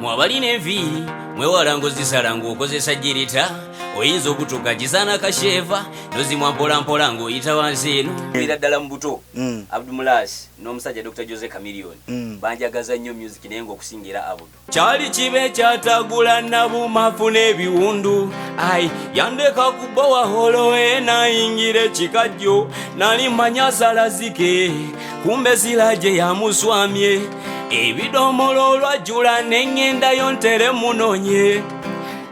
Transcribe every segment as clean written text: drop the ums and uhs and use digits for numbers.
Mwabalina enviiri mwewala ng'ozisala ng'okozesa girita, oyinza okutuuka kisaana kasheeva nozimwa mpolampola ng'oyita wansi eno. Era ddala mu buto Abdumulas n'omusajja Dr Jose Chameleone banjagaza nnyo music, naye ng'okusinga era Abdu. Kyali kibe kyatagula nabumafu n'ebiwundu, ai yandeka ku bowaholo enayingira ekikajjo, nali manya salazike kumbe siraje yamuswamye. Ebidomola olwajjula neŋŋendayo ntere munonye,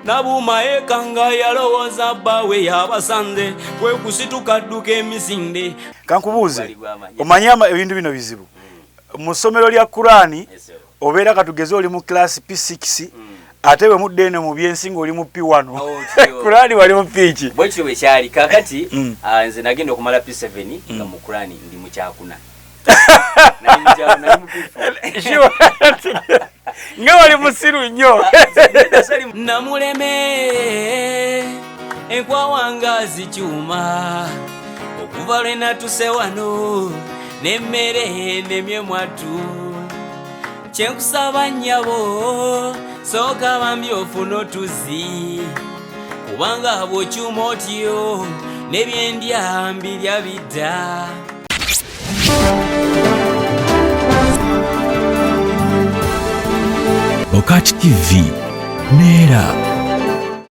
Nabuma ekanga yalowooza bbaawe yabasanze, kwe kusituka dduka emisinde. Kankubuuze, omanyi ebintu bino bizibu mu ssomero lya Kurani, obeera katugeze oli mu class P6, ate bwe mudda eno mu byensi ng'oli mu P1. Kurani wali mu P ki? Bwekityo bwe kyali. Kakati nze nagenda okumala P7 nga mu Kurani ndi mu kyakuna. Nali mu P4. Sure. Nga wali musiru nnyo. Namuleme enkwawanga zikyuma, okuva lwe natuse wano n'emmere nemye mwattu. Kyenkusaba nnyabo, sooka bambi ofuna otuzzi, kubanga bw'okyuma otyo n'ebyendya mbirya bidda. Bokat TV neera.